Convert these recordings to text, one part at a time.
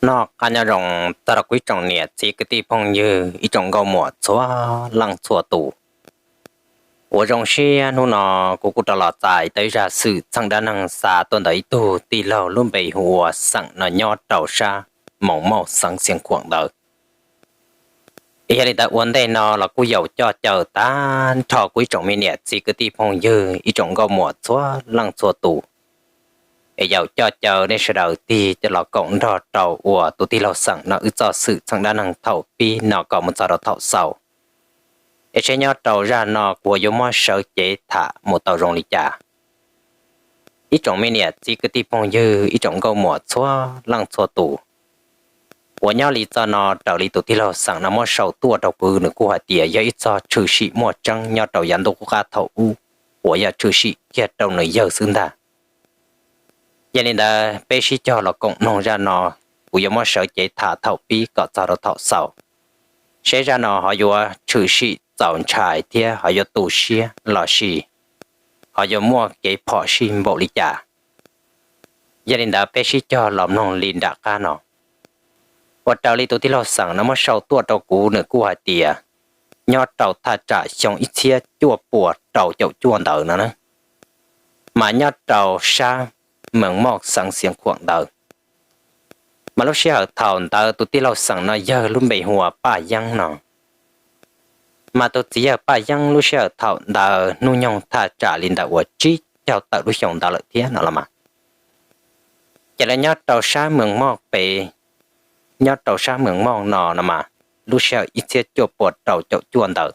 Noj qab nyob zoo txog rau kuv ib tsoom niam txiv kwv tij phooj ywg ib tsoom nkauj muam txhua leej txhua tus. Ua zoo siab hnub no kuv kuj rov los txais tau ib zaj xwm txheej dab neeg xa tuaj ntawm ib tug tij laug lub npe hu ua Xeem no nyob rau sab Moos Mauj xeev Xiav Khuam ntawd. Yog li ntawd ua ntej no los kuj yaum coj caw tag nrho kuv ib tsoom me niam txiv kwv tij phooj ywg ib tsoom nkauj muam txhua leej txhua tus, es yaum coj caw nej sawv daws tig los koom nrog rau ua tus tij laug Xeem no wb txoj xwm txheej dab neeg thaum pib no kom mus txog rau thaum xaus, es seb nyob rau zaj no kuv yuav muab sawv cev tham mus tau zoo li cas. Ib tsoom me niam txiv kwv tij phooj ywg ib tsoom nkauj muam txhua leej txhua tus, uas nyob li txoj no raws li tus tij laug Xeem no muab sau tuaj rau kuv nws kuj hais tias yog ib txoj tshwm sim muaj tseeb nyob rau yav ntuj qub qab thaum ub, uas yog tshwm sim kiag rau nws yawg xwb ntag. Yog li ntawd peb sib cog los koom mloog zaj no, kuv yuav muab sawv cev tham thaum pib kom txog rau thaum xaus, seb zaj no ho yuav tshwm sim txaus ntshai thiab ho yuav tu siab los sis ho yuav muaj kev phom sij npaum li cas. Yog li ntawd peb sib cog los mloog li nram qab no. Uas raws li tus tij laug Xeem no muab sau tuaj rau kuv nws kuj hais tias nyob rau thaj tsam xyoo ib txhiab cuaj puas rau caum cuaj ntawd no na, mas nyob rau sab Moos Mauj xeev Xiav Khuam ntawd, mas lub sij hawm thaum ntawd tus tij laug Xeem no yawg lub npe hu ua Paj Yeeb no, mas tus txiv yawg Paj Yeeb lub sij hawm thaum ntawd hnub nyoog thaj tsam li ntawm uas tsib caug tawm lub xyoo ntawd lawm thiab no los mas. Ces lawv nyob rau sab Moos Mauj pem, nyob rau sab Moos Mauj no no mas, lub sij hawm ib txhiab cuaj puas rau caum cuaj ntawd,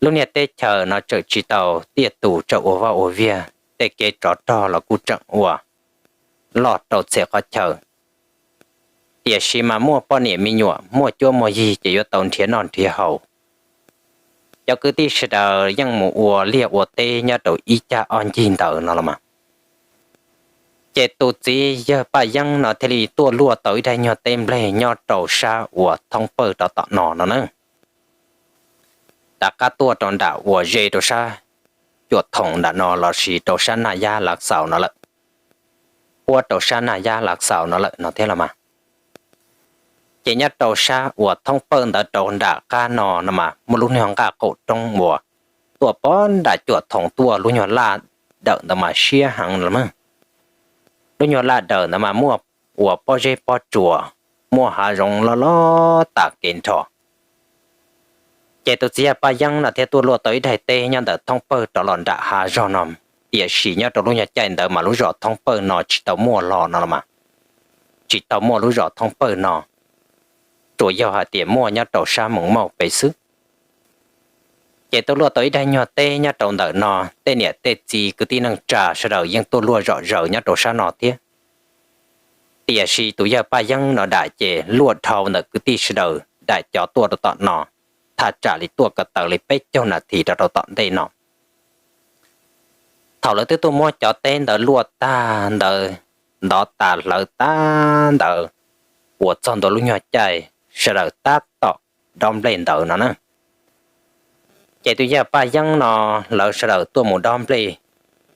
lub niag teb chaws no tseem tsis tau tiaj tus tseem ua vaj ua viag, tej kev tsov rog los kuj tseem ua loj rau txhia qhov chaw. Tiam sis mas muaj poj niam me nyuam muaj cuab muaj yig ces yuav tau nrhiav noj nrhiav haus. Cov kwv tij sawv daws yeej mus ua liaj ua teb nyob rau ib cag ob ncig ntawd no los mas. Ces tus txiv yawg Paj Yeeb no thiaj li tuaj luaj tau ib daim nyuag teb nplej nyob rau sab uas thoob pawg rov tom no no na. Rov qab tuaj rau nram uas ze rau sab Cuam Thoom nram no los sis rau sab Naj Yab Lav Xaus no lawm, puab rau sab Naj Yab Lav Xaus no lawm no thiab los mas. Ces nyob rau sab uas thoob pawg ntawd rau nram qab no no mas muaj lub nyuag nqaj qaum roob uas tuaj pog nram Cuam Thoom tuaj lub nyuag laj dawm ntawd mas siab heev los mas. Lub nyuag laj dawm ntawd mas muaj uas pob zeb pob tsuas, muaj hav zoov loj loj tas kev nrho. Ces tus txiv yawg Paj Yeeb no thiaj tuaj luaj tau ib daim teb nyob ntawm thoob pawg rov los nram hav zog no, tiam sis nyob rau lub nyuag caij ntawd mas lub zos thoob pawg no tsis tau muaj los no los mas, tsis tau muaj lub zos thoob pawg no, tsuas yog hais tias muaj nyob rau sab Moos Mauj pem xwb. Ces tuaj luaj tau ib daim nyuag teb nyob rau ntawm no, tej niam tej txiv kwv tij neej tsa sawv daws yeej tuaj luaj zom zaws nyob rau sab no thiab. Tiam sis tus yawg Paj Yeeb no daim ces luaj dhau ntawm kwv tij sawv daws daim cov tuaj rau tom no, thaj tsam li tuaj ko taw li peb caug nas this rau rau tom ntej no. Thaum lawv twb tuaj muab cov teb ntawd luaj tag ntawd, ntov tas hlawv tag ntawd, uas txog ntua lub nyuag caij sawv daws tab tom dob nplej ntawd no na. Ces tus yawg Paj Yeeb no lawv sawv daws tuaj mus dob nplej,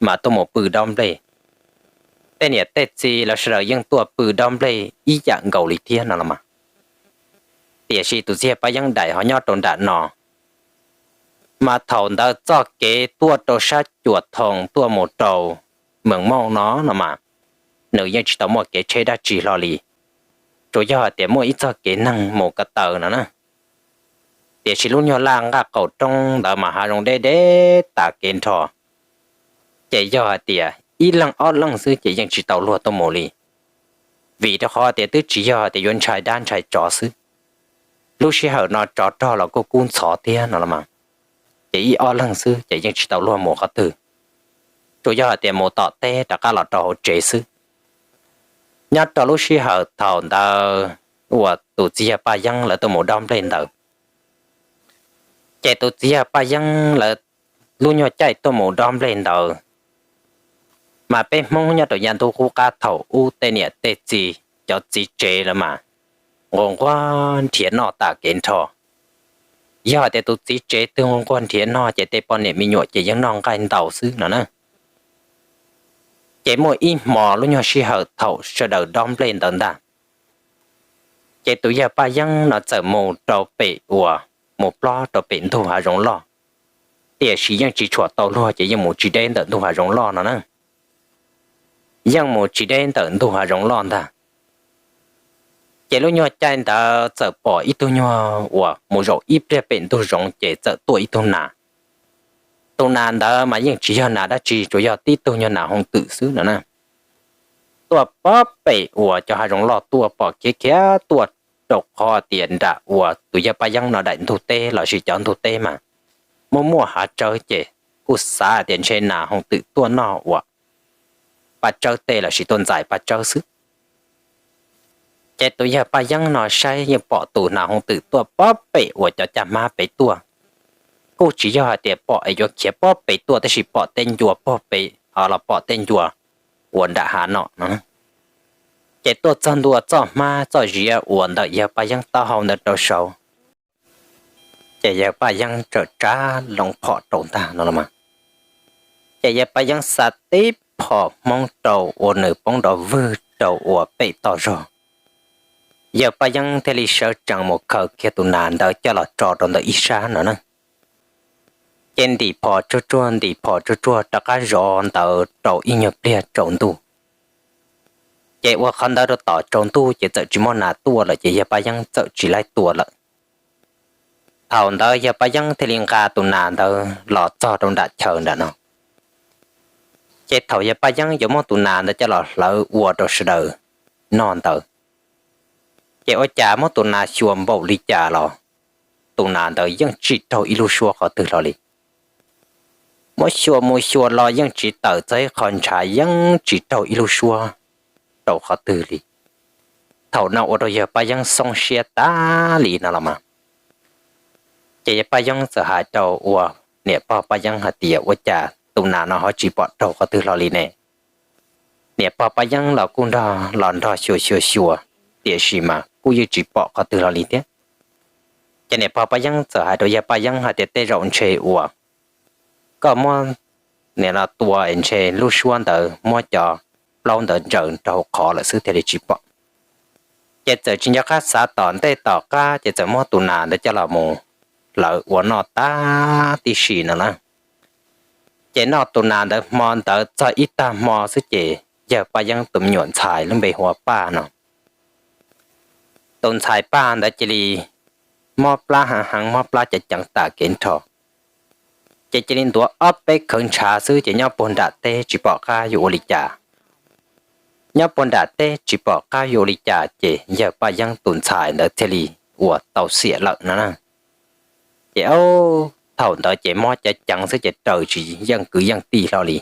mas tuaj mus pw dob nplej. Tej niam tej txiv lawv sawv daws yeej tuaj pw dob nplej ib yam nkaus li thiab no los mas. Tiam sis tus txiv yawg Paj Yeeb daim ho nyob rau nram no, mas thaum ntawd txoj kev tuaj rau sab Cuam Thoom tuaj mus rau Moos Mauj no no mas, nws yeej tsis tau muaj kev tsheb dab tsi hlo li, tsuas yog hais tias muaj ib txoj kev neeg mus ko taw no na. Tiam sis lub nyuag laj nqaj qaum roob ntawd mas hav zoov deb deb tas kev nrho, ces yog hais tias ib leeg ob leeg xwb ces yeej tsis tau luag tuaj mus li, vim rau qhov tias twb tsis yog hais tias yuav ntshai dab ntshai tsov xwb. Lub sij hawm no tsov rog los kuj kub ntxhov thiab no los mas, ces ib ob leeg xwb ces yeej tsis tau luag mus qhov twg, tsuas yog hais tias mus tom teb rov qab los rau hauv tsev xwb. Nyob rau lub sij hawm thaum ntawd uas tus txiv yawg Paj Yeeb lawv tuaj mus dob nplej ntawd, ces tus txiv yawg Paj Yeeb lawv lub nyuag caij tuaj mus dob nplej ntawd, mas peb Hmoob nyob rau yav ntuj qub qab thaum ub tej niam tej txiv cov txiv tsev lawv mas nquag nquag nrhiav noj tas kev nrho. Yog hais tias tus txiv tsev twg nquag nquag nrhiav noj ces tej poj niam me nyuam ces yeej noj nqaij ntau xwb no na. Ces muaj ib hmo lub nyuag sij hawm thaum sawv daws dob nplej ntawd ntag, Ces tus yawg Paj Yeeb no txawm mus rau pem uas mus plob rau pem ntug hav zoov loj, tiam sis yeej tsis tshuam tau luag ces yeej mus tsis deb ntawm ntug hav zoov loj no na. Yeej mus tsis deb ntawm ntug hav zoov loj ntag. Ces lub nyuag caij ntawd txawm pom ib tug nyuag uas mus zaum ib pliag pem ntug zoov ces txawm tuaj ib tug nas. Tus nas ntawd mas yeej tsis yog nas dab tsi, tsuas yog tib tug nyuag nas hoo twm xwb no na. Tuaj pob pem uas cov hav zoov loj tuaj pom khiav khiav tuaj rau qhov tias nram uas tus yawg Paj Yeeb no daim ntug teb lossis cov ntug teb mas muaj muaj hav tsawb ces kuj xav tias ntshe nas hoo twm tuaj noj uas paj tsawb tej lossis tuaj ntxais paj tsawb xwb. Ces tus yawg Paj Yeeb no saib yeej pom tus nas hoo twm tuaj pob pem uas cov caj hmab pem tuaj. Kuj tsis yog hais tias pom es yuav khiav pob pem tuaj tab sis pom tej ncua pob pem ho los pom tej ncua uas nram hav no no. Ces tuaj txog ntua txoj hmab txoj ziav uas ntawm yawg Paj Yeeb taub hau ntawd rau saud, ces yawg Paj Yeeb txawm tsa loo phom rau ntag no los mas. Ces yawg Paj Yeeb xa tib phom hmoob rau uas nws poob nrov vwg rau uas pem toj zog. Yawg Paj Yeeb thiaj li sawv tsees mus khaws kiag tus nas ntawd coj los tso rau ntawm ib sab no na. Ces ntim phom tsuag tsuag ntim phom tsuag tsuag rov qab zov ntawd rau ib nyuag pliag tsaus ntuj. Ces ua qhov ntawd rau tom tsaus ntuj ces txawm tsis muaj nas tuaj lawm ces yawg Paj Yeeb txawm tsis laib tua lawm. Thaum ntawd yawg Paj Yeeb thiaj li nqa tus nas ntawd los txog rau nram chaw nram no. Ces thaum yawg Paj Yeeb yuav muab tus nas ntawd coj los hlawv ua rau sawv daws noj ntawd, ces ua cas muab tus nas xyuas npaum li cas los tus nas ntawd yeej tsis raug ib lub suab qhov twg hlo li. Muab xyuas mus xyuas los yeej tsis tawm txog ib qho ntshav, yeej tsis raug ib lub suab rau qhov twg li. Thaum no ua rau yawg Paj Yeeb xoob siab tas li no los mas. Ces yawg Paj Yeeb txawm hais rau uas niam pog Paj Yeeb hais tias, ua cas tus nas no ho tsis pom raug qhov twg hlo li ne? Niam pog Paj Yeeb los kuj nrog los nrog xyuas xyuas xyuas, tiam sis mas kuj yeej tsis pom qhov twg hlo li thiab. Ces niam pog Paj Yeeb txawm hais rau yawg Paj Yeeb hais tias, tej zaum ntshe uas koj muab niam no tua es ntshe lub suab ntawd muab cov plaub ntawd ntsaws rau hauv qhov lawm xwb thiaj li tsis pom. Ces txawm tsis nco qab xav tom ntej tom qab ces txawm muab tus nas ntawd coj los mus hlawv ua noj tag tib si no na. Ces noj tus nas ntawd hmo ntawd txog ib tag hmo xwb ces yawg Paj Yeeb tus me nyuam ntxhais lub npe hu ua Paj no, tus ntxhais Paj ntawd cia li mob plab heev heev, mob plab ceev ceev tas kev nrho. Ces cia li ntuav ob peb khawv ntshav xwb ces nyob puag nram teb tsis pom qab yuav ua li cas. Nyob puag nram teb tsis pom qab yuav ua li cas ces yawg Paj Yeeb tus ntxhais ntawd thiaj li ua tau xiam lawm no na. Ces thaum ntawd ces mob ceev ceev xwb ces raws tsis yeej kwv yeej tij hlo li.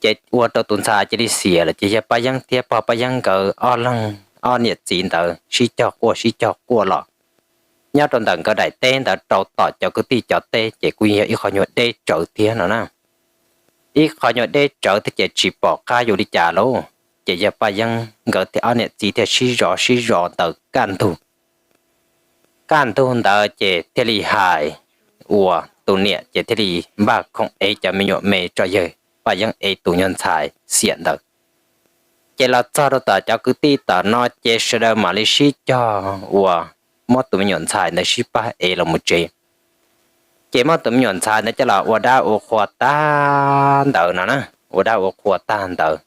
Ces ua rau tus ntxhais cia li xiam lawm ces yawg Paj Yeeb thiab pog Paj Yeeb nkawd ob leeg, ob niam txiv ntawd sib cog quaj sib cog quaj los nyob rau ntawm nkawd daim teb ntawd rau tom cov kwv tij cov teb ces kuj yog ib qho nyuag deb tsawv thiab no na. Ib qho nyuag deb tsawv thiab ces tsis pom qab yuav li cas lauj. Ces yawg Paj Yeeb nkawd ob niam txiv thiaj sib zov sib zov ntawm kaj ntug. Kaj ntug ntawd ces thiaj li hais uas tus niam ces thiaj li npaj khoom ev cov me nyuam me tso yawg Paj Yeeb ev tus nyuag ntxhais xiam ntawd. Ces los txog rau tom cov kwv tij tom no ces sawv daws mam li sib cog uas muab tus me nyuam ntxhais ntawd sib pab ev los mus tsev. Ces muab tus me nyuam ntxhais ntawd coj los ua dab ua qhua tag ntawd no na, ua dab ua qhua tag ntawd.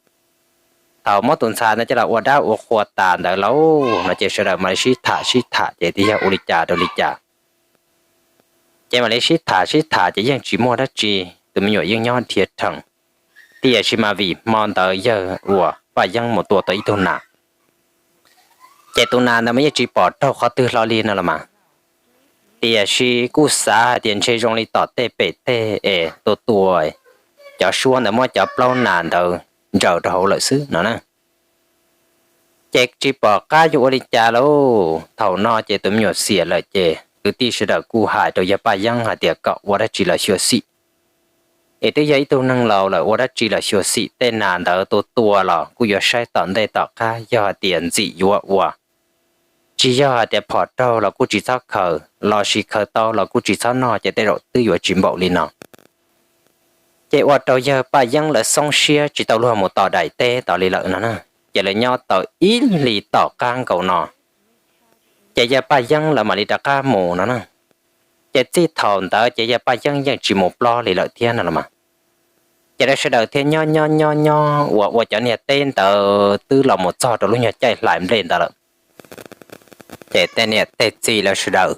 Thaum muab tus ntxhais ntawd coj los ua dab ua qhua tas ntawd lauj no ces sawv daws mam li sib tham sib tham ces twb yog ua li cas rau li cas. Ces mam li sib tham sib tham ces yeej tsis muaj dab tsi, tus me nyuam yeej nyob dhia rhees. Tiam sis mas vim hmo ntawd yawg uas Paj Yeeb mus tua tau ib tug nas, ces tus nas ntawd mas yeej tsis pom raug qhov twg hlo li no los mas. Tiam sis kuj xav hais tias ntshe zoo li tom tej pem tej es tua tua cov suab ntawd muab cov plaub nas ntawd ntsaws rau hauv lawm xwb no na. Ces tsis pom qab yuav ua li cas lauj. Thaum no ces tus me nyuam xiam lawm ces kwv tij sawv daws kuj hais rau yawg Paj Yeeb hais tias kom ua dab tsi los xyuam xim, es twb yog ib tug neeg laus lawm ua dab tsi los xyuam xim, tej nas ntawd tua tua los kuj yuav saib tom ntej tom qab, yog hais tias ntxim yuav ua, tsis yog hais tias phom raug los kuj tsis txhob khaws, lossis khaws tau los kuj tsis txhob noj, ces tej zaum twb yuav tsis npaum li no. Ces ua rau yawg Paj Yeeb lawv xoob siab tsis tau luag mus tom daim teb tod li lawm no na. Ces lawv nyob tau ib hlis tom qab nkaus no, Ces yawg Paj Yeeb lawv mam li rov qab mus no na. Ces txij thaum ntawd ces yawg Paj Yeeb yeej tsis mus plob li lawm thiab no los mas. Ces lawv sawv daws thiaj nyob nyob nyob nyob uas ua cov niag teb ntawd twb los mus txog rau lub nyuag caij hlais nplej ntawd lawm. Ces tej niam tej txiv lawv sawv daws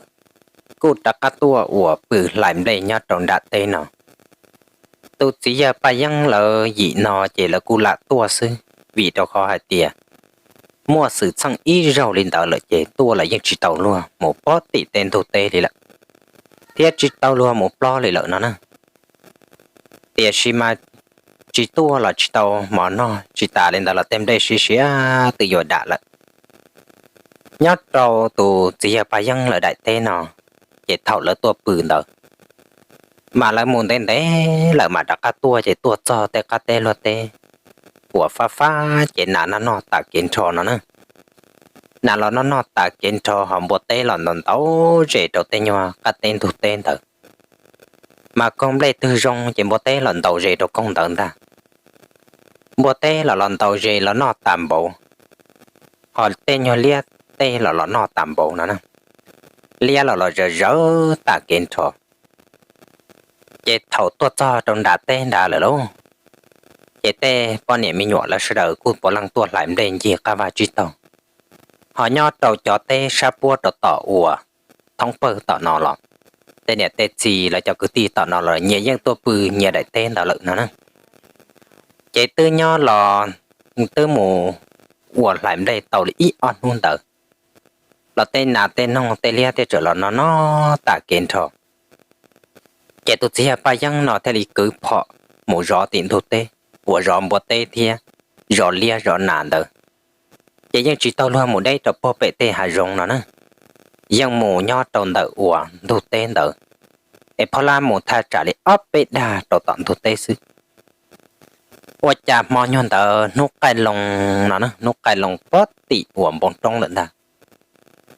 kuj rov qab tuaj uas pw hlais nplej nyob rau nram teb no. Tus txiv yawg Paj Yeeb lawv yim no ces lawv kuj lam tuaj xwb, vim rau qhov hais tias muaj xwm txheej ib zaug li ntawd lawm ces tuaj los yeej tsis tau luag mus plob tim tej ntug teb li lawm, thiab tsis tau luag mus plob li lawm no na. Tiam sis mas tsis tuaj los tsis tau mov noj, tsis tas li ntawd los tej nplej siav siav twb yuav dam lawm. Nyob rau tus txiv yawg Paj Yeeb lawv daim teb no, ces thaum lawv tuaj pw ntawd mas lawv mus ntev ntev lawm mam rov qab tuaj, ces tuaj txog tej qab teb luag teb uas fab fab ces nas noj noj tas kev nrho no na. Nas los noj noj tas kev nrho, ho npua teb los ntaus ntaus ze rau tej nyuag qab teb ntug teb ntawd. Mas koog nplej twg zoo ces npua teb los ntaus ze rau koog ntawd ntag. Npua teb los los ntaus ze los noj tas npaum, ho tej nyuag liab teb los los noj tas npaum no na. Liab los los zawv zawv tas kev nrho. Ces thaum tuaj txog rau nram teb nrad lawm lauj, ces tej poj niam me nyuam lawv sawv daws kuj puav leej tuaj hlais nplej ncig qab vaj tsib taug. Ho nyob rau cov teb sab puab rau tom uas thoob pawg tom no los, tej niam tej txiv lawv cov kwv tij tom no los nyias yeej tuaj pw nyias daim teb ntawd lawm no na. Ces twb nyob los twb mus ua hlais nplej tau li ib ob hnub ntawd, los tej nas tej noog tej liab tej tseem los noj noj tas kev nrho. Ces tus txiv yawg Paj Yeeb no thiaj li kwv phom mus zov tim ntug teb, uas zov npua teb thiab zov liab zov nas ntawd. Ces yeej tsis tau luag mus deb rau puag pem tej hav zoov no na, yeej mus nyob rau ntawm uas ntug teb ntawd, es phob lab mus thaj tsam li ob peb dag rau tom ntug teb xwb. Ua cas hmo nyuag ntawd hnub qaij loo no, hnub qaij loo pob tim uas npoo roob lawm ntag,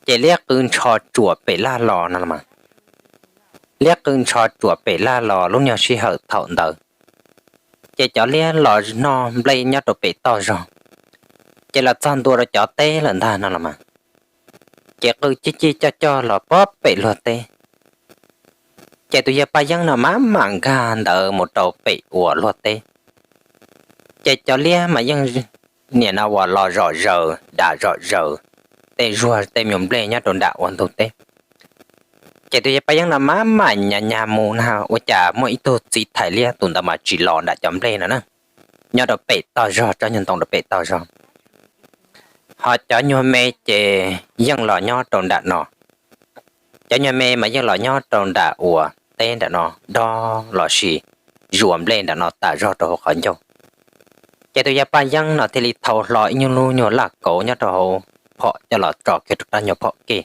ces liab qw ntsho tsuam pem laj los no los mas. Liab qw ntsho tsuam pem laj los lub nyuag sij hawm thaum ntawd, ces cov liab los noj nplej nyob rau pem toj zog, ces los txog ntua rau cov teb lawm ntag no los mas. Ces qw cig cig coj coj los pob pem luag teb. Ces tus yawg Paj Yeeb no mam mam nkag ntawd mus rau pem uas luag teb. Ces cov liab mas yeej nim no uas los zom zaws dam zom zaws tej zuag tej me nyuam nplej nyob rau nram uas ntug teb. Ces tus yawg Paj Yeeb no mam mam nyas nyas mus na, ua cas muaj ib tug txiv thais liab tus ntawd mas tsis los nram cov nplej no na, nyob rau pem toj zog, tsob nyuag ntoo rau pem toj zog. Ho cov nyuag me ces yeej los nyob rau nram no. Cov nyuag me mas yeej los nyob rau nram uas teb nram no dob los sis zuas nplej nram no tas zog rau hauv qhov ncauj. Ces tus yawg Paj Yeeb no thiaj li thau hlo ib nyuag lub nyuag laj kauv nyob rau hauv phom coj los tso kiag rau rab nyuag phom kej,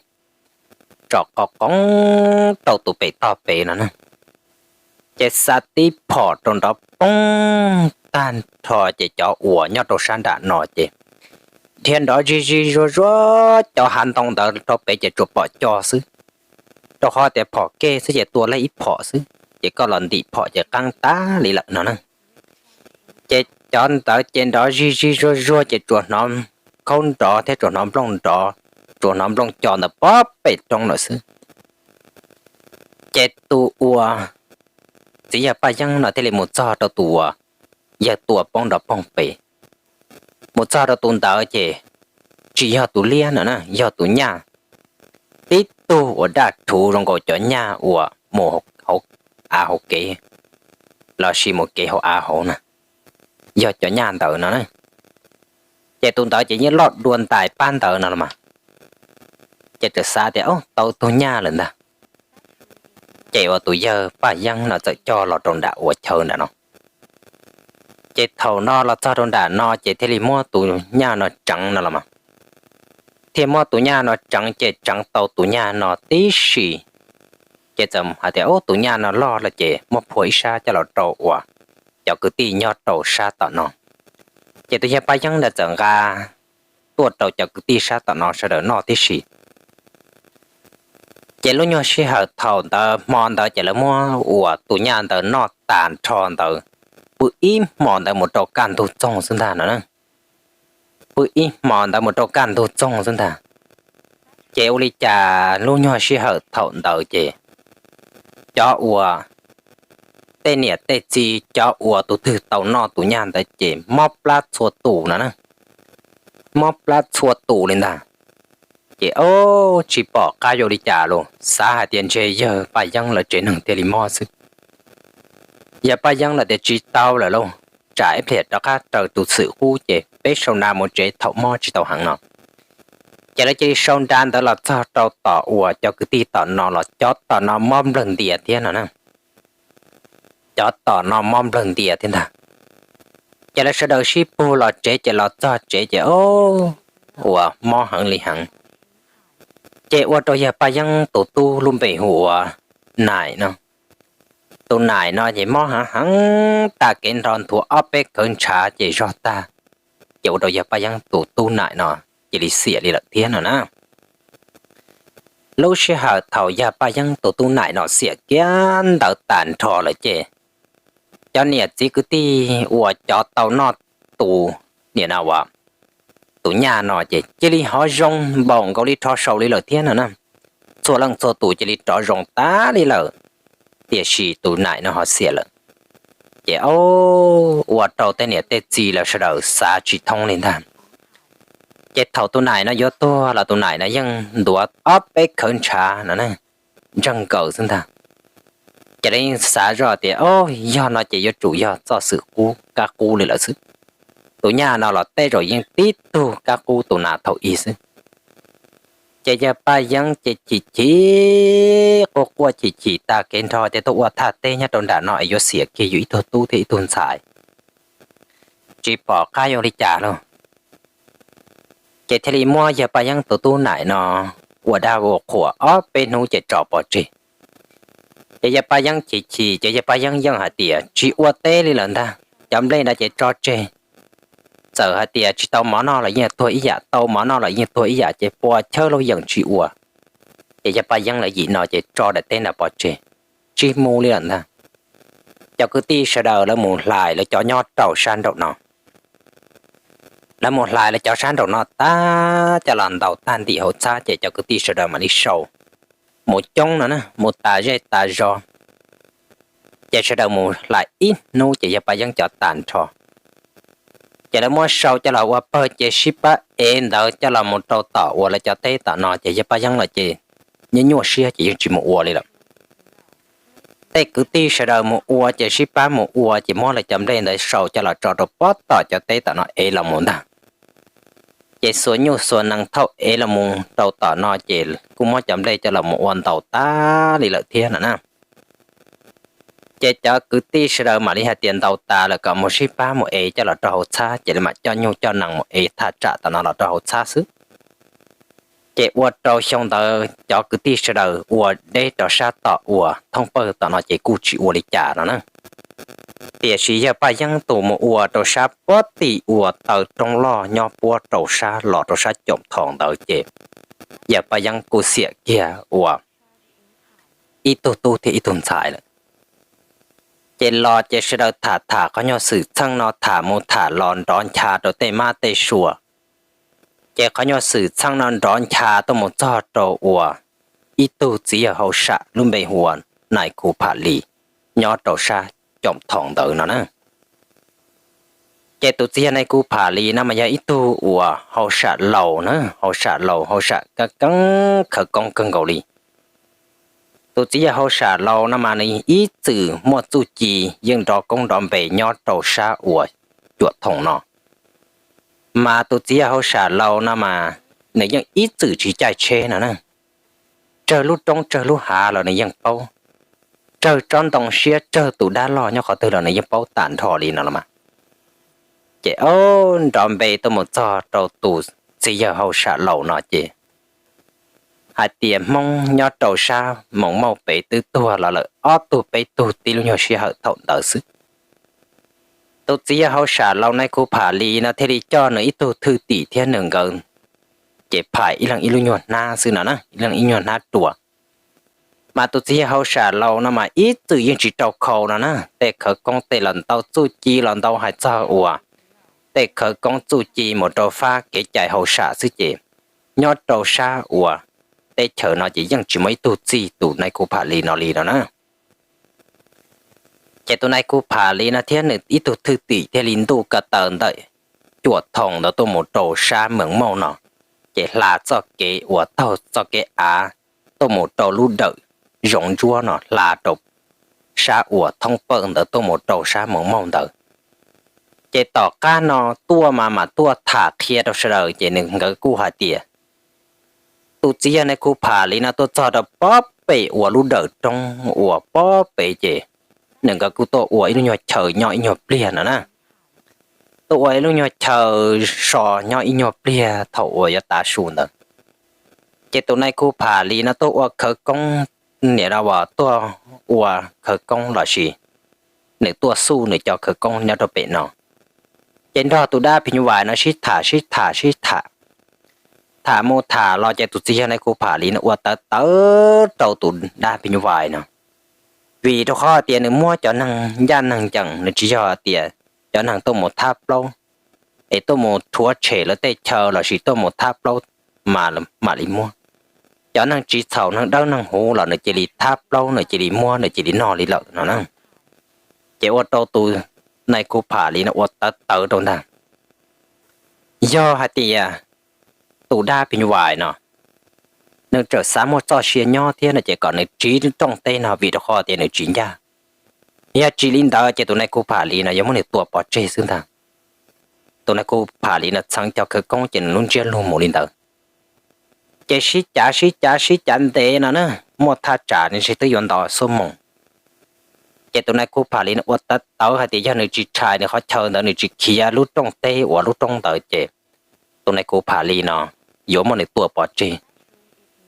tso qo qoov rau tus pem toj pem no na. Ces xa tib phom rau nrov poob tag nrho, ces cov uas nyob rau sab nram no ces dhia nrov zig zig zuag zuag, cov hav ntoo ntawd rau pem ces tsuas pom co xwb, rau qhov tias phom kej xwb ces tua lawm ib phom xwb, ces koj los ntim phom ces qaab tag li lawm no na. Ces cov ntawd ces nrov zig zig zuag zuag ces tsuas hnov khaub nrov thiab tsuas hnov nplooj nrov, tsuas hnov nplooj co ntawd pob pem roob lawm xwb. Ces tus uas txiv yawg Paj Yeeb no thiaj li mus txog rau tus uas yawg tua poob nrov poog pem. Mus txog rau tus ntawd ces tsis yog tus liab no na, yog tus nyaj tib tug uas daj rhuv zoo nkaus cov nyaj uas mus hauv av hauv kev los sis mus kev hauv av hauv na, yog cov nyaj ntawd no na. Ces tus ntawd ces yeej loj dua ntais pab ntawd no los mas, ces txawm xav tias, Au, tau tug nyaj lawm ntag. Ces uas tus yawg Paj Yeeb no txawm coj los rau nram uas chaw nram no. Ces thaum no los txog rau nram no ces thiaj li muab tus nyaj no tseev no los mas, thiaj muab tus nyaj no tseev ces tseev tau tus nyaj no tib si. Ces txawm hais tias, Au, tus nyaj no loj lawm ces muab phua ib sab coj los rau uas cov kwv tij nyob rau sab tom no. Ces tus yawg Paj Yeeb ntawd txawm nqa tuaj rau cov kwv tij sab tom no sawv daws noj tib si. Ces lub nyuag sij hawm thaum ntawd hmo ntawd ces lawv muab uas tus nyaj ntawd noj tas nrho ntawd, pw ib hmo ntawd mus rau kaj ntug txoog xwb ntag no. Pw ib hmo ntawd mus rau kaj ntug txoog xwb ntag. Ces ua li cas lub nyuag sij hawm thaum ntawd ces cov uas tej niam tej txiv, cov uas tus twg tau noj tus nyaj ntawd ces mob plab txhua tus no na, mob plab txhua tus li ntag. Ces ob tsis pom qab yuav ua li cas los xav hais tias ntshe yawg Paj Yeeb lawv tsev neeg thiaj li mob xwb. Yawg Paj Yeeb lawv tias tsis tau lawm lauj, tsam ib pliag rov qab raws tus xwm qub ces peb sau nra mus tsev thaum mob tsis tau heev no. Ces lawv cia li sau nra ntawd los txog rau tom uas cov kwv tij tom no los cov tom no mob nplawg ntias thiab no na. Cov tom no mob nplawg ntias thiab ntag. Ces lawv sawv daws sib pug los tsev ces los txog tsev ces ob uas mob heev li heev. Ces ua rau yawg Paj Yeeb tus tub lub npe hu ua Naim no. Tus Naim no ces mob heev heev tas kev nrho nthuav ob peb khawv ntshav ces zog tag. Ces ua rau yawg Paj Yeeb tus tub Naim no cia li xiam li lawm thiab no na. Lub sij hawm thaum yawg Paj Yeeb tus tub Naim no xiam kiag ntawd tas nrho lawm ces cov niam txiv kwv tij uas cov tau noj tus niam no uas tus nyaj no ces cia li hov zoo npaum nkaus li rho saus li lawm thiab no na. Txhua leej txhua tus cia li rov zoo tas li lawm, tiam sis tus Naim no ho xiam lawm. Ces ob ua rau tej niam tej txiv lawv sawv daws xav tsis thoob li ntag. Ces thaum tus Naim no yuav tuag los tus Naim no yeej ntuav ob peb khawv ntshav no na, ntseeg nkaws xwb ntag. Ces lawv yeej xav zoj tias ob yog no ces yuav tsum yog txoj xwm qub kab qub li lawm xwb. Tus nyaj no los tej zaum yeej tib tug kab qub tus nas thaum ub xwb. Ces yawg Paj Yeeb ces chim chim quaj quaj chim chim tas kev nrho ces tuaj ua thaj teb nyob rau nram no es yuav xiam kiag yus ib tug tub thiab ib tug ntxhais, tsis pom qab yuav li cas lauj. Ces thiaj li muab yawg Paj Yeeb tus tub Naim no ua dab ua qhuas ob peb hnub ces tso pov tseg. Ces yawg Paj Yeeb chim chim ces yawg Paj Yeeb yeej hais tias tsis ua teb li lawm ntag, cov nplej ntawd ces tso tseg. Txawm hais tias tsis tau mov noj los yeej tuag ib yam, tau mov noj los yeej tuag ib yam, ces pua chawb lauj yeem tsis ua. Ces yawg Paj Yeeb lawv yim no ces tso daim teb ntawd pov tseg, tsis mus li lawm ntag. Cov kwv tij sawv daws lawv mus hlais lawv cov nyob rau sab nraum no. Lawv mus hlais lawv cov sab nraum no tag coj los ntaus tag ntim hauv txhab ces cov kwv tij sawv daws mam li sau mus coob no na, mus tas zej tas zos. Ces sawv daws mus hlais ib hnub ces yawg Paj Yeeb cov tas nrho. Ces lawv muab sau coj los ua pawg ces sib pab ev ntawd coj los mus rau tom uas lawv cov teb tom no ces yawg Paj Yeeb lawv ces nyuaj nyuaj siab ces yeej tsis mus ua li lawm. Tej kwv tij sawv daws mus ua ces sib pab mus ua ces muab lawv cov nplej ntawd sau coj los tso rau pob tom cov teb tom no ev los mus ntag. Ces xuas nyuj xuas nees thauj ev los mus rau tom no ces kuj muab cov nplej coj los mus ua ntaus tas li lawm thiab no na. Ces cov kwv tij sawv daws mam li hais tias ntaus tas lawm kom mus sib pab mus ev coj los rau hauv txhab ces lawv mam coj nyuj coj nees mus ev thaj tsam tom no los rau hauv txhab xwb. Ces ua rau xyoo ntawd cov kwv tij sawv daws ua deb rau sab tom uas thoob pawg tom no ces kuj tsis ua li cas no na. Tiam sis yawg Paj Yeeb tus mus ua rau sab puag tim uas taw roob loj nyob puag rau sab los rau sab Coom Thoo ntawd ces yawg Paj Yeeb kuj xiam kiag ua ib tug tub thiab ib tug ntxhais lawm. Ces los ces sawv daws tham tham qhov nyuag xwm txheej no tham mus tham los nrov ncha rau tej mab tej sua. Ces qhov nyuag xwm txheej no nrov ncha tuaj mus txog rau uas ib tug txiv yawg hauj sam lub npe hu ua Nais Khu Pham Lis nyob rau sab Coom Thoo ntawd no na. Ces tus txiv yawg Nais Khu Pham Lis no mas yog ib tug uas hauj sam laus na, hauj sam laus hauj sam keeb keeb khawv koob kawg nkaus li. Tus txiv yawg hauj sam laus no mas nws ib txwm muaj txuj ci yeej nrov koob nrov npe nyob rau sab uas Cuam Thoo no. Mas tus txiv yawg hauj sam laus no mas nws yeej ib txwm tsis caij tsheb no na. Tsawg lub roob tsawg lub hav los nws yeej paub, tsawg tsob ntoo siab tsawg tus dab loj nyob qhov twg los nws yeej paub tas nrho li no los mas. Ces ob nrov npe tuaj mus txog rau tus txiv yawg hauj sam laus no ces hais tias Hmoob nyob rau sab Moos Mauj pem twb tuag los lawm ob tug peb tug tib lub nyuag sij hawm thaum ntawd xwb. Tus txiv yawg hauj sam laus Nais Khu Pham Lis no thiaj li coj nws ib tug thwj tim thiab nws nkawd ces phais ib leeg ib lub nyuag hnab xwb no na, ib leeg ib nyuag hnab rua. Mas tus txiv yawg hauj sam laus no mas ib txwm yeej tsis rau khau no na, tej khawv koob tej los ntau txuj ci los ntau hais txog uas tej khawv koob txuj ci mus rau fab kev cai hauj sam xwb ces nyob rau sab uas teb chaws no ces yeej tsis muaj ib tug txij tus nais khu Pham Lis no li no na. Ces tus nais khu Pham Lis no thiab nws ib tug thwj tim thiaj li ntuj ko taw ntawm Cuam Thoo ntawd tuaj mus rau sab Moos Mauj no, ces hla txoj kev uas taug txoj kev av tuaj mus rau lub dawm Zoov Ntsuab no, hla rau sab uas thoob pawj ntawd tuaj mus rau sab Moos Mauj ntawd. Ces tom qab no tuaj mas mam tuaj tham qhia rau sawv daws, ces nws nkawd kuj hais tias tus txiv yawg nais khu Pham Lis no tuaj txog rau pob pem uas lub dawm roob uas pob pem ces nws nkawd kuj tuaj ua ib lub nyuag chaw nyob ib nyuag pliag no na. Tuaj ua ib lub nyuag chaw so nyob ib nyuag pliag thaum uas yuav tav su ntawd. Ces tus nais khu Pham Lis no tuaj ua khawv koob, niam no uas tuaj ua khawv koob los sis nws tuaj xuj nws cov khawv koob nyob rau pem no. Ces nrog tus dab phim nyuj vais no sib tham sib tham sib tham, tham mus tham los ces tus txiv yawg nais khu Pham Lis no ua tawv tawv rau tus dab phim nyuj vais no, vim rau qhov tias nws muab cov neeg ncaj neeg ncees, nws tsis yog tias cov neeg tuaj mus thab plaub es tuaj mus rhuav tshem lawv tej chaw los sis tuaj mus thab plaub mas mam li muab. Cov neeg tsis txhaum neeg dawb neeg huv los nws cia li thab plaub, nws cia li muab, nws cia li noj li lawm no na. Ces ua rau tus nais khu Pham Lis no ua tawv tawv rau ntag. Yog hais tias tus dab phim nyuj vais no nws txawm xav muaj txoj sia nyob thiab no ces kom nws tsiv rooj teb no, vim rau qhov tias nws tsis ncaj. Yog tsis li ntawd ces tus nais khu Pham Lis no yuav muab nws tua pov tseg xwb ntag. Tus nais khu Pham Lis no txheev cov khawv koob ces nws lub ntsiab lus mus li ntawd. Ces sib cav sib cav sib cav ntev no na, muaj thaj tsam ntshe twb yuav nto xuab moos. Ces tus nais khu Pham Lis no ua tawv tawv hais tias yog nws tsis tshais nws qhov chaw ntawd, nws tsis khiav lub rooj teb uas lub roob ntawd ces tus nais khu Pham Lis no yuav muab nws tua pov tseg.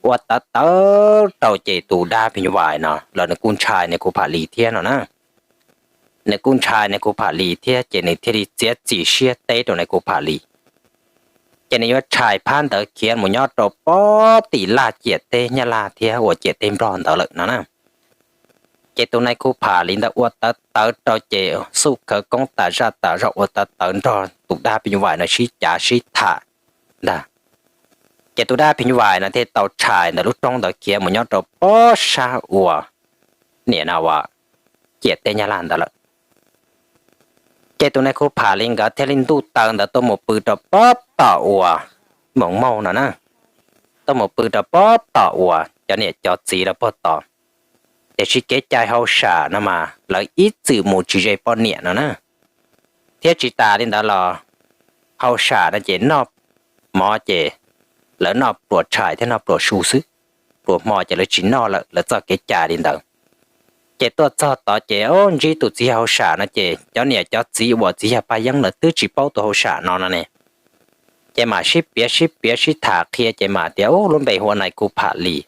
Ua tawv tawv rau ces tus dab phim nyuj vais no los nws kuj ntshai nais khu Pham Lis thiab no na. Nws kuj ntshai nais khu Pham Lis thiab ces nws thiaj li txiav txim siab teb rau nais khu Pham Lis. Ces nws yuav tshais phab ntawd khiav mus nyob rau pob tim laj ciam teb Nyab Laj thiab uas ciam teb Nplog ntawd lawm no na. Ces tus nais khu Pham Lis ntawd ua tawv tawv rau ces xuj khawv koob tas zaj tas zog ua tawv tawv nrog tus dab phim nyuj vais no sib cav sib tham ntag. Ces tus dab phim nyuj vais no thiaj tau tshais ntawm lub roob ntawd khiav mus nyob rau pob sab uas niam no uas ciam teb Nyab Laj ntawd lawm. Ces tus nais khu Pham Lis nkawd thiaj li ntuj taw ntawd tuaj mus pw rau pob tom uas Moos Mauj no na, tuaj mus pw rau pob tom uas cov niam cov txiv lawv puag tod. Tiam sis kev cai hauj sam no mas lawv ib txwm mus tsis ze poj niam no na. Thiab tsis tas li ntawd los hauj sam no ces noj mov ces lawv noj pluas tshais thiab noj pluas su xwb, pluas hmo ces lawv tsis noj lawm, lawv txoj kev cai li ntawd. Ces tuaj txog tod ces ntsib tus txiv yawg hauj sam no ces cov niam cov txiv uas txiv yawg Paj Yeeb lawv twb tsis paub tus hauj sam no no ne. Ces mam sib piav sib piav sib tham qhia ces mam tias lub npe hu ua nais khu Pham Lis.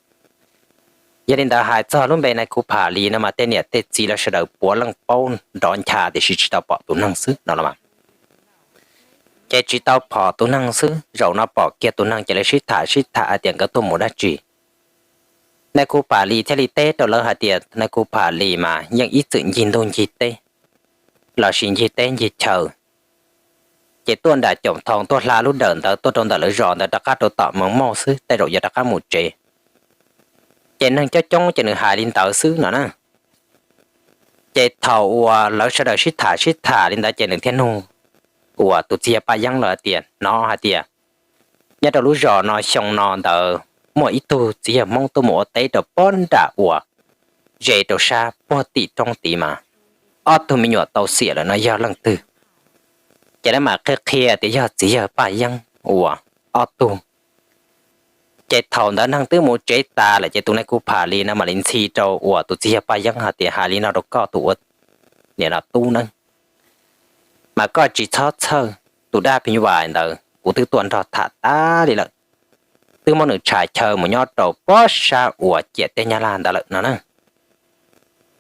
Yog li ntawd hais txog lub npe nais khu Pham Lis no mas tej niam tej txiv lawv sawv daws puav leej paub nrov ncha tiam sis tsis tau pom tus neeg xwb no los mas. Ces tsis tau pom tus neeg xwb, zaum no pom kiag tus neeg ces lawv sib tham sib tham hais tias nkawd tuaj mus dab tsi. Nais khu Pham Lis thiaj li teb rau lawv hais tias nais khu Pham Lis mas yeej ib txwm ncig ntuj ncig teb los sis ncig teb ncig chaw. Ces tuaj nram Coom Thoo tuaj hla lub dawm ntawd tuaj rau ntawm lawv zos ntawd rov qab rau tom Moos Mauj xwb, tej zaum yuav rov qab mus tsev. Ces neeg coob coob ces nws hais li ntawd xwb no na. Ces thaum uas lawv sawv daws sib tham sib tham li ntawd ces nws thiaj nug uas tus txiv yawg Paj Yeeb lawv tias, hnov hais tias nyob rau lub zos no xyoo no ntawd muaj ib tug txiv yawg Hmoob tuaj mus ua teb rau pob nram uas ze rau sab puag tim roob tid mas ob tug me nyuam tau xiam lawm no yog leej twg. Ces lawv mam qhia qhia tias yog txiv yawg Paj Yeeb uas ob tug. Ces thaum ntawd neeg twb mus tsev tas lawm ces tus nais khu Pham Lis no mam li ntxhi rau uas tus txiv yawg Paj Yeeb hais tias, hais li no rau koj tus ua niam no tub nawb, mas koj tsis txhob txhawj, tus dab phim nyuj vais ntawd kuv twb tuaj nrog tham tas li lawm, twb muab nws tshais chaw mus nyob rau pob sab uas ciam teb Nyab Laj ntawd lawm no na.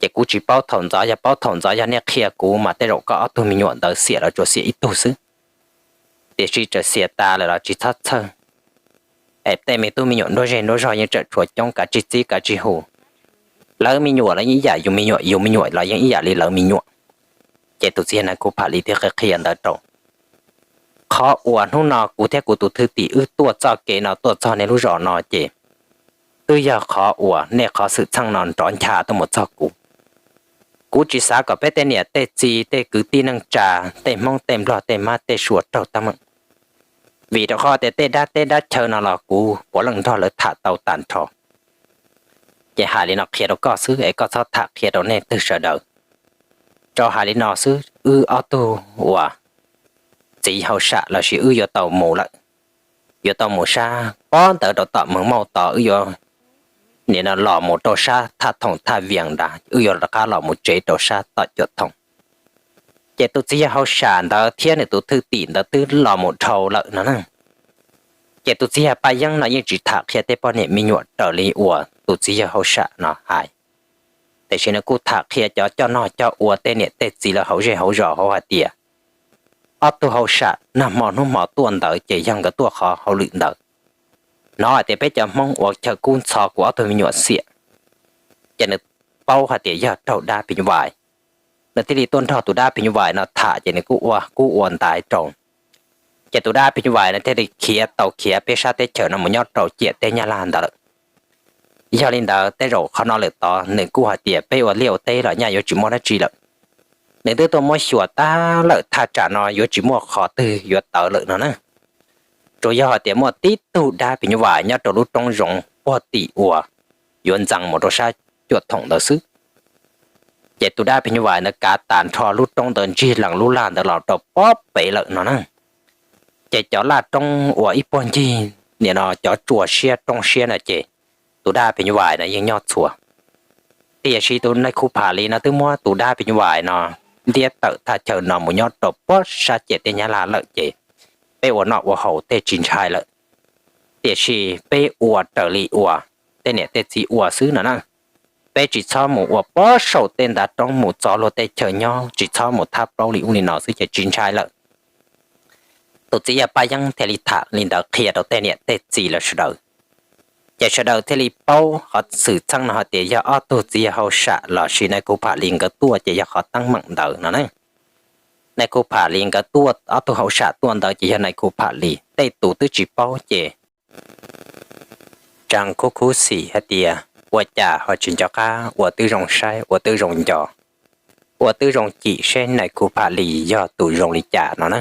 Ces kuv tsis paub thaum ntxov, yog paub thaum ntxov yog nej qhia kuv mas tej zaum koj ob tug me nyuam ntawd xiam los tsuas xiam ib tug xwb, tiam sis txawm xiam tas lawm los tsis txhob txhawj. Es tej me tub me nyuam nruab zej nruab zog yeej tseem tshuav coob, kav tsij txib kav tsij hu. Lawv me nyuam los yeej ib yam yus me nyuam, yus me nyuam los yeej ib yam li lawv me nyuam. Ces tus txiv yawg nais khu Pham Lis thiaj qhia qhia ntawd rau. Qhov uas hnub no kuv thiab kuv tus thwj tim wb tuaj txoj kev no tuaj txog nej lub zos no ces twb yog qhov uas nej qhov xwm txheej no nrov ncha tuaj mus txog kuv. Kuv tsis xav kom peb tej niam tej txiv tej kwv tij neej tsa, tej Hmoob tej Nplog tej Mab tej Suav raug teeb meem, vim rau qhov tias tej dab teb dab chaw no los kuv puav leej nrog lawv tham tau tag nrho. Ces hais li no qhia rau koj xwb es koj txhob tham qhia rau nej twg sawv daws. Rau hais li no xwb, wb ob tug uas txiv hauj sam lossis wb yuav tau mus lawm, yuav tau mus sab pob ntawd rau tom Moos Mauj tod, wb yuav nim no los mus rau sab Thaj Thoom Thaj Vias nrad, wb yuav rov qab los mus tsev rau sab tom Cuam Thoom. Ces tus txiv yawg hauj sam ntawd thiab nws tus thwj tim ntawd twb los mus dhau lawm no na. Ces tus txiv yawg Paj Yeeb no yeej tsis tham qhia tej poj niam me nyuam raws li uas tus txiv yawg hauj sam no hais, tiam sis nws kuj tham qhia cov coj noj coj ua tej niam tej txiv lawv hauv zej hauv zos hauv hais tias ob tug hauj sam nag hmo hnub hmo tuaj ntawd ces yog nkawd tuaj qhov hauj lwm ntawd. Hnov hais tias peb cov Hmoob ua chaw kub ntxhov kuv ob tug me nyuam xiam, ces nws paub hais tias yog raug dab phim nyuj vais, nws thiaj li tuaj nrog tus dab phim nyuj vais no tham ces nws kuj ua kub ua ntaiv rau. Ces tus dab phim nyuj vais no thiaj li khiav tau khiav peb sab teb chaws no mus nyob rau ciam teb Nyab Laj ntawd lawm. Yog li ntawd tej zaum qhov no lawm tod nws kuj hais tias peb ua liaj ua teb los nyaj yuav tsis muaj dab tsi lawm. Nws twb tuaj muab xyuas tag lawm, thaj tsam no yuav tsis muaj qhov twg yuav tawv lawm no na. Tsuas yog hais tias muaj tib tug dab phim nyuj vais nyob rau lub roob zoov puag tim uas yuav ntxeev mus rau sab Cuam Thoom ntawd xwb. Ces tus dab phim nyuj vais ntawd kav tas nrho lub roob ntawd ntsig lees lub laj ntawd los rau pob pem lawm no na. Ces cov laj roob uas ib puag ncig nim no cov tsua siab roob siab no ces tus dab phim nyuj vais no yeej nyob txhua. Tiam sis tus nais khu Pham Lis no twb muab tus dab phim nyuj vais no ntiab tawm thaj chaw no mus nyob rau pob sab ciam teb Nyab Laj lawm ces peb ua noj ua haus tej tsis ntshai lawm. Tiam sis peb ua raws li uas tej niam tej txiv ua xwb no na. Peb tsis txhob mus ua pob saum tej ntav roob mus txov luag tej chaw nyob, tsis txhob mus thab plaub li ub li no xwb ces tsis ntshai lawm. Tus txiv yawg Paj Yeeb thiaj li tham li ntawd qhia rau tej niam tej txiv lawv sawv daws. Ces sawv daws thiaj li paub qhov xwm txheej no hais tias yog ob tug txiv yawg hauj sam lossis nais khu Pham Lis nkawd tuaj ces yog qhov teeb meem ntawd no na. Nais khu Pham Lis nkawd tuaj, ob tug hauj sam tuaj ntawd ces yog nais khu Pham Lis, tej tus twb tsis paub ces tseem khub khub xim hais tias ua cas ho tsis nco qab ua twb zoo saib ua twb zoo nco, ua twb zoo cim seb nais khu Pham Lis yog tus zoo li cas no na.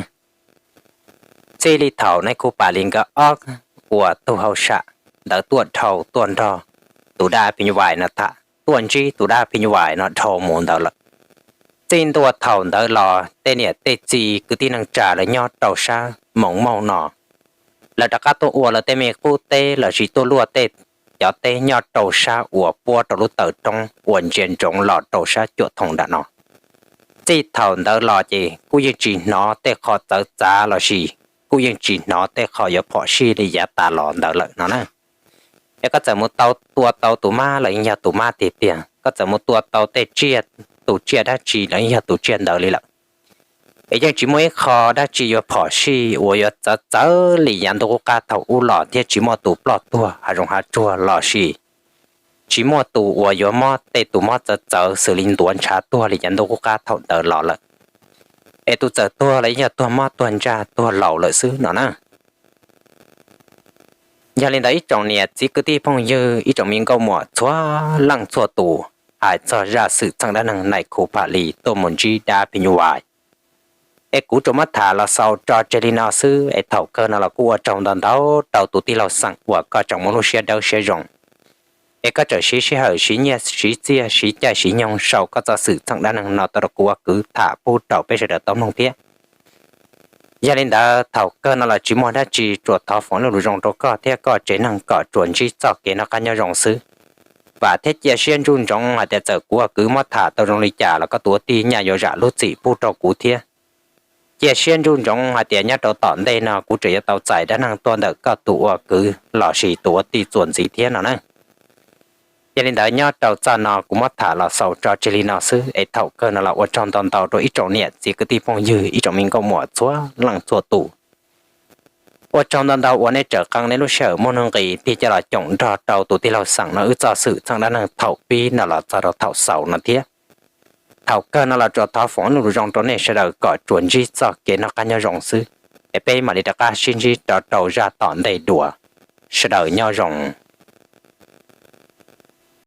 Txij li thaum nais khu Pham Lis nkawd ob uas tug hauj sam ntawd tuaj dhau tuaj nrog tus dab phim nyuj vais no tham, tuaj ntsib tus dab phim nyuj vais no dhau mus ntawd lawm, txij ntua thaum ntawd los tej niam tej txiv kwv tij neej tsa lawv nyob rau sab Moos Mauj no, lawv rov qab tuaj ua lawv tej me qub teb lossis tuaj luaj tej cov teb nyob rau sab uas puab rau lub taw roob uas ntsia ntsoov los rau sab Cuam Thoom nram no. Txij thaum ntawd los ces kuj yeej tsis hnov tej qho txawv txav lossis kuj yeej tsis hnov tej qho yuav phom sij li yav tas los ntawd lawm no na. Es koj txawm mus tau tua tau tus mab los yeej yog tus mab tiag tiag, koj txawm mus tua tau tej tsiaj, tus tsiaj dab tsi los yeej yog tus tsiaj ntawd li lawm. Es yeej tsis muaj ib qho dab tsi yuav phom sij uas yuav txawv txawv li yav ntuj qub qab thaum ub los thiab tsis muaj tus ploj tuag hav zoov hav tsuag lossis tsis muaj tus uas yuav mob tej tus mob txawv txawv xws li ntuav ntshav tuag li yav ntuj qub qab thaum ntawd los lawm. Es tus txawm tuag los yeej yog tuag mob tuag ntsaj tuag laus lawm xwb no na. Yog li ntawd ib tsoom niam txiv kwv tij phooj ywg ib tsoom me nkauj muam txhua leej txhua tus, hais txog zaj xwm txheej dab neeg nais khu Pham Lis tuaj mus ntsib dab phim nyuj vais, es kuv tsuas muab tham los xaus tso tseg li no xwb es thaum kawg no los kuj ua tsaug ntau ntau rau tus tij laug xeem uas koj tseem muaj lub siab dawb siab zoo es koj tseem siv sij hawm siv nyiaj siv txiaj siv caij siv nyoog sau koj txoj xwm txheej dab neeg no tuaj rau kuv ua kwv tham pub rau peb sawv daws tau mloog thiab. Yog li ntawd thaum kawg no los tsis muaj dab tsi, tsuas thov foom lus zoo rau koj thiab koj tsev neeg kom tsuas ntsib txoj kev noj qab nyob zoo xwb. Vam thiab cia siab ntsuj ntsoov hais tias txawm kuv ua kwv muab tham tau zoo li cas los koj tus ua tij nyaj yuav zam lub txim pub rau kuv thiab. Cia siab ntsuj ntsoov hais tias nyob rau tom ntej no kuv tseem yuav tau txais dab neeg tuaj ntawm koj tus ua kwv lossis tus ua tij txuas ntxiv thiab no na. Yog li ntawd nyob rau txoj no kuv muab tham los xaus tso tseg li no xwb es thaum kawg no los ua tsaug ntau ntau rau ib tsoom niam txiv kwv tij phooj ywg ib tsoom me nkauj muam txhua leej txhua tus. Ua tsaug ntau ntau uas nej tseem qee nej lub sij hawm muaj nuj nqis tig coj los koom nrog rau tus tij laug xeem no wb txoj xwm txheej dab neeg thaum pib no los txog rau thaum xaus no thiab. Thaum kawg no los tsuas thov foom lus zoo rau nej sawv daws kom tsuas ntsib txoj kev noj qab nyob zoo xwb, es peb mam li rov qab sib ntsib rov rau zaj tom ntej dua. Sawv daws nyob zoo.